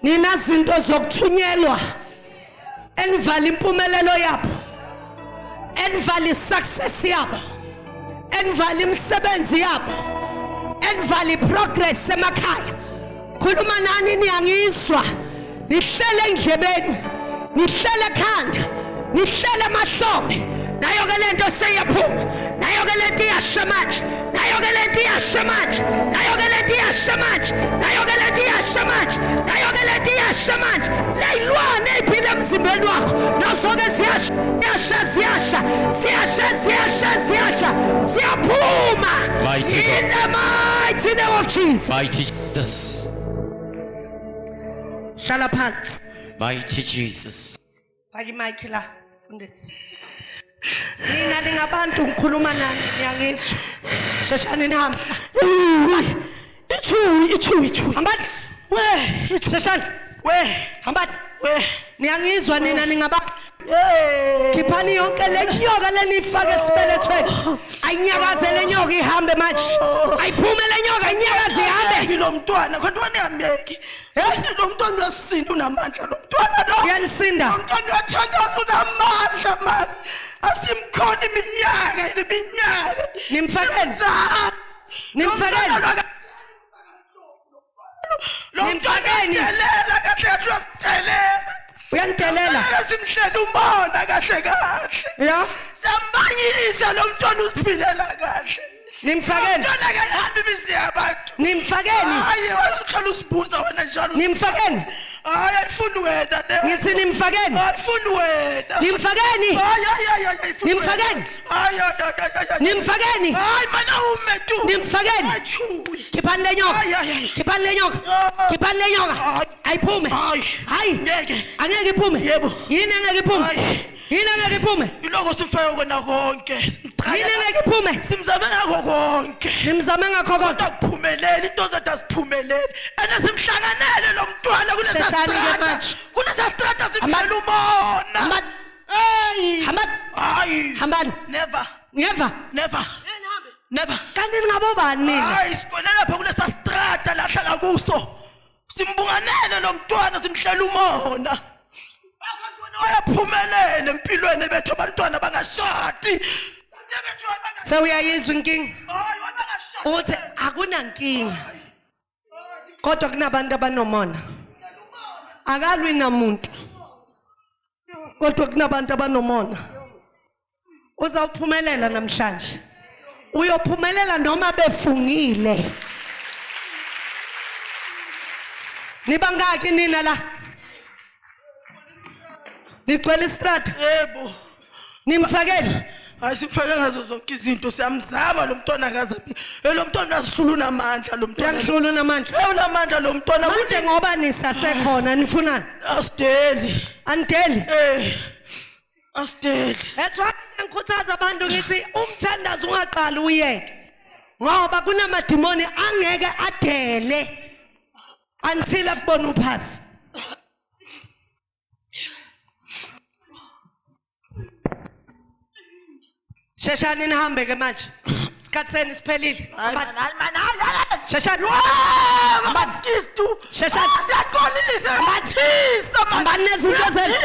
Nina zinto zokuthunyelwa enivala impumelelo yabo, enivala isuccess yabo, enivala imisebenzi yabo, enivala iprogress emakhaya. Khuluma nani, niyangizwa? Nihlele endlebeni, nihlele ekhanda, nihlele emahlombe. Nayo ke lento seyaphuma, nayo ke lento iyasha manje, nayo ke lento iyasha manje, nayo ke lento iyasha manje, nayo ke lento iyasha manje, nayo ke lento iyasha manje. Leyilwane eyiphila emzimbeni wakho nazo-ke ziyasha, ziyasha, ziyasha, ziyasha, ziyasha, ziyasha, ziyaphuma. Mighty God. In the mighty name of Jesus. Mighty Jesus. Hlala phansi. Mighty Jesus. Faka imayikhi la, mfundisi. Nina ningabantu, ngikhuluma nani, niyangizwa? Sheshani nihambe. Ithuyi, ithuyi, ithuyi. Hambani. We, ithuyi. Sheshani. We, Hambani. we. Niyangizwa nina ningabantu? Hey. Khiphani yonke le nyoka leniyifake esibelethweni. Ayinyakaze le nyoka ihambe manje. Ayiphume le nyoka, inyakaze ihambe. Yeki lo mntwana, kodwa niyamyeki. Eh? Lo mntwana uyasinda, unamandla lo mntwana lo. Uyanisinda. Lo mntwana uyathandaza, unamandla man. Asimkhona iminyaka, iminyaka. Nimfakeni. Simzame. Nimfakeni. Lo mntwana Nimfakeni. uyadelela kahle kahle, uyasidelela. Uyanidelela. Simhlela umona kahle kahle. Ya. Siyambanyisa lo mntwana, usiphilela kahle. Nimfakeni. Mntwana akayihambi imizi yabantu. Nimfakeni. Hayi, uhlala usibuza wena njalo. Nimfakeni. Hayi, ayifuni wena le. Ngithi nimfakeni. Ayifuni wena. Nimfakeni. Hayi, hayi, hayi, hayi, ayifuni wena. Nimfakeni. Hayi, hayi, hayi, hayi, hayi. Nimfakeni. Hayi, mana ume tu. Nimfakeni. Achuyi. Khiphani le nyoka. Hayi, hayi, hayi. Khiphani le nyoka. Khiphani le nyoka. Hayi. Ayiphume. Hayi. Hayi. Ngeke. Angeke iphume. Yebo. Yini angeke iphume? Hayi. Yini angeke iphume? Iloko simfake kona konke. Yini angeke iphume? Simzame ngakho konke. Nimzame ngakho konke. Kodwa kuphumeleli, into zethu aziphumeleli. Ene simhlanganele lo mntwana kulesa Sheshani ke strata. manje. Kulesa strata simhlela umona. Hambani. Hey. Hambani. Hayi. Hambani. Never. Ngeva. Never. Never. Kanti ningabobani nina? Hayi, sikwele lapha kulesa strata lahlala kuso. Simbunganele lo mntwana, simhlela umona. Abantwana bayaphumelela empilweni bethu, abantwana bangashadi. Sewuyayizwa inkinga. Hayi, bangashadi. Uthi akunankinga. Kodwa kunabantu abanomona. Akalwi namuntu. Kodwa kunabantu abanomona. Uzawuphumelela namhlanje. Uyophumelela noma befungile. Nibangaki nina la? Nigcwele istrata. Yebo. Nimfakeni. Hayi, simfake ngazo zonke izinto, siyamzama lo mntwana akazami. Lo mntwana uyasihlula, unamandla lo mntwana. Uyangihlula, unamandla. Eh, unamandla lo mntwana. Manje ngoba nisasekhona nifunani? Asideli. Anideli. Eh. Asideli. That's why ngikhuthaza abantu ngithi umthandazo ungaqali uyeke. Ngoba kunamadimoni angeke adele until akubona uphasi. Sheshani nihambe ke manje. Isikhathi senu siphelile. Hayi man, hayi man, hayi hayi. Sheshani. Maskistu. Sheshani. Siyaxolisa. Mathisa. Hambani nezinto zenu.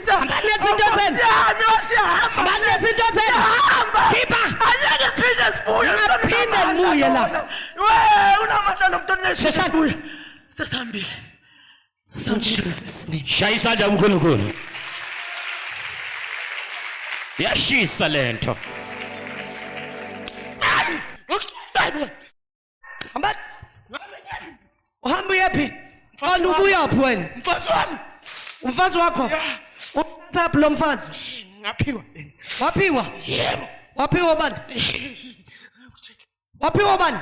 Hambani nezinto zenu. Siyami, siyahamba. Hambani nezinto zenu. Siyahamba. Khipha. Angeke siphinde sibuye. Ningaphinde nibuye la. We, unamandla lo mntwana. Sheshani. Sibuye. Sesihambile. In Jesus name. Shaya isandla uNkulunkulu. Yashisa lento. Hamba. Uhamba uyephi? Mfana ubuyaphi wena? Mfazi wami. Umfazi wakho? Uthathaphi lo mfazi? Ngaphiwa. Waphiwa? Yebo. Waphiwa bani? Waphiwa bani?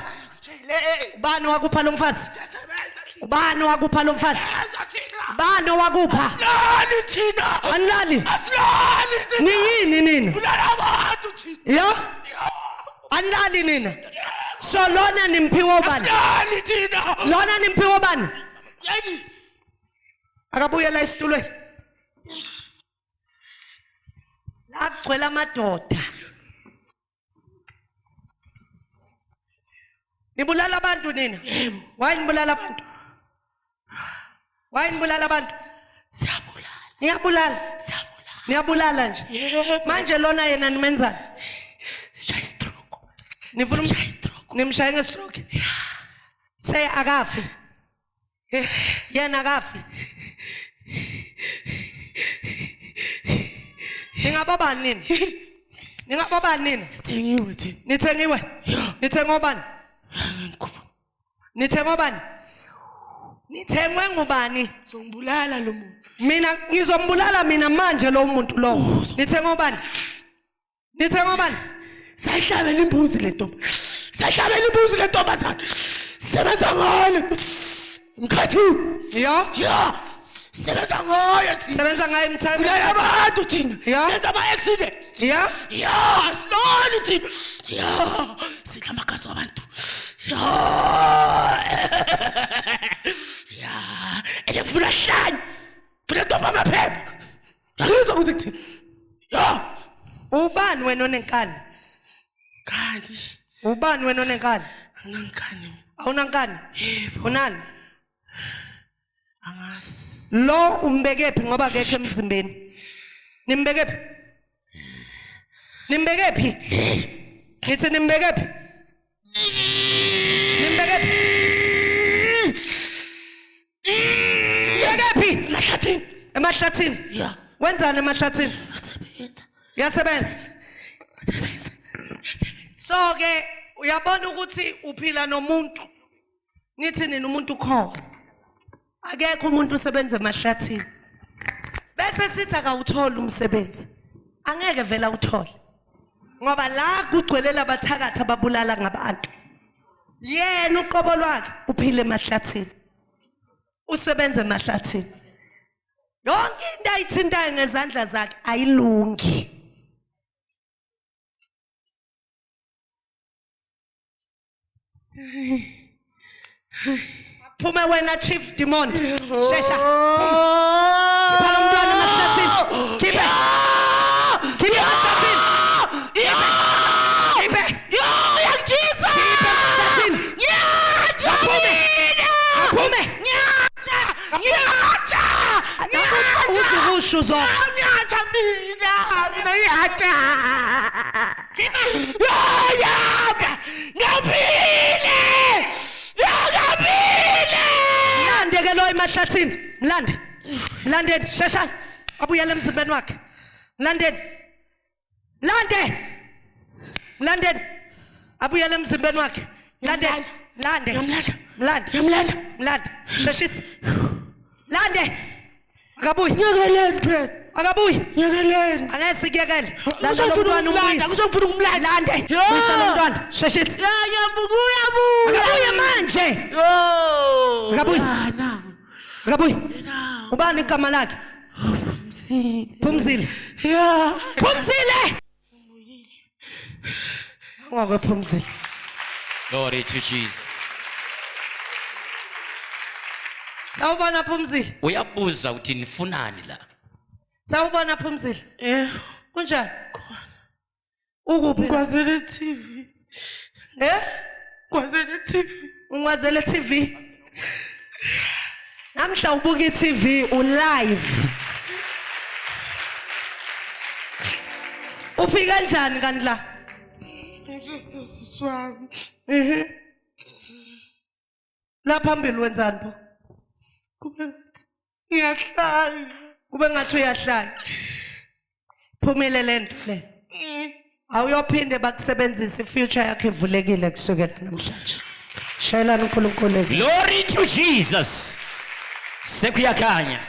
Ubani wakupha lo mfazi? Ubani wakupha lo mfazi? Ubani wakupha? Asilali thina. Anilali. Asilali thina. Niyini nina? Kulala abantu thina. Ya? Anilali nina. So lona nimphiwe ubani? Asilali thina. Lona nimphiwe ubani? Yayi. Akabuyela esitulweni. La kugcwele amadoda. Nibulala abantu nina. Why nibulala abantu? Why nibulala abantu? Siyabulala. Niyabulala. Siyabulala. Niyabulala nje. Yebo. Manje lona yena nimenzani? Shaya stroke. Nifuna Shaya stroke. Nimshaye ngestroke. Se akafi. Yena akafi. Ningababani nini? Ningababani nini? Sithengiwe thina. Nithengiwe? Nithengwe obani? Ngikufa. Nithengwe obani? Nithengwe ngubani? Zombulala lo muntu. Mina ngizombulala mina manje lo muntu lowo. Nithengwe obani? Nithengwe obani? Sayihlabela imbuzi le ntombi. Sayihlabela imbuzi le ntombazana. Sebenza ngayo. Mkhathi. Yo. Ya. Sebenza ngayo thina. Sebenza ngayo imthando. Bulala abantu thina. Ya. Senza ama accident. Ya. Ya, siloli thina. Ya. Sidla amagazi wabantu. Ya. Ya. Ene kufuna hlanye. Funa dopa amaphepha. Angizwa ukuthi kuthini. Ya. Ubani wena onenkani? Kanti Ubani wena onenkani? anginankani mina. Awunankani? Yebo. Unani? Angazi. Lo umbekephi ngoba akekho emzimbeni? Nimbekephi? Nimbekephi? Ngithi nimbekephi? Nimbekephi? Nimbekephi? Emahlathini. Emahlathini. Ya. Wenzani emahlathini? Usebenza. Uyasebenza. Usebenza. So ke uyabona ukuthi uphila nomuntu. Nithi nina umuntu ukhona. Akekho umuntu usebenza emahlathini. Bese sithi akawutholi umsebenzi. Angeke vele awuthole. Ngoba la kugcwele labathakathi ababulala ngabantu. Yena uqobo lwakhe uphila emahlathini. Usebenza emahlathini. Yonke into ayithintayo ngezandla zakhe ayilungi. Phume wena chief demon. Shesha. Khipha lo mntwana emahlathini. Khiphe. Khiphe emahlathini. Khiphe. Yo, uyangijisa! Khiphe emahlathini. Nyatsha Aphume. mina! Aphume. Nyatsha! Nyatsha! Nyatsha! Uzukusho uzo. Nyatsha mina! Mina nyatsha! Yaka! Ngaphile! Ngaphile! Mlande ke lo emahlathini. Mlande. Mlandeni sheshani. Abuyele emzimbeni wakhe. Mlandeni. Mlande. Mlandeni. Abuyele emzimbeni wakhe. Mlandeni. Mlande. Ngiyamlanda. Mlande. Ngiyamlanda. Mlande. Sheshisa. Lande. Akabuyi. Ngiyakeleni phela. Akabuyi. Ngiyakeleni. Angeke sikuyekele. Landa Ngisho lo ngifuna mntwana ukumlanda, umbuyise. ngisho ngifuna ukumlanda. Lande. Yo. Buyisa lo mntwana. Sheshisa. Ya ngiyabuya buya. Akabuye manje. Yo. Akabuyi. Yana. Akabuyi. Yana. Ubani igama lakhe? Phumzile. Phumzile. Ya. Phumzile. Ngakwe Phumzile. Glory to Jesus. Sawubona Phumzile. Uyabuza ukuthi nifunani la. Sawubona Phumzile. Eh. Kunjani? Ukuphi? Ngwazele TV. Eh? Ngwazele TV. Ungwazele TV. Namhla ubuka iTV ulive. Ufika kanjani kanti la? Sisi wami. Mhm. La phambili wenzani pho? Kube ngathi ngiyahlanya. Kube ngathi uyahlanya. Phumile lento le. Awuyophinde bakusebenzise ifuture yakho ivulekile kusukela namhlanje. Shayelani uNkulunkulu ezi. Glory to Jesus. Sekuyakhanya.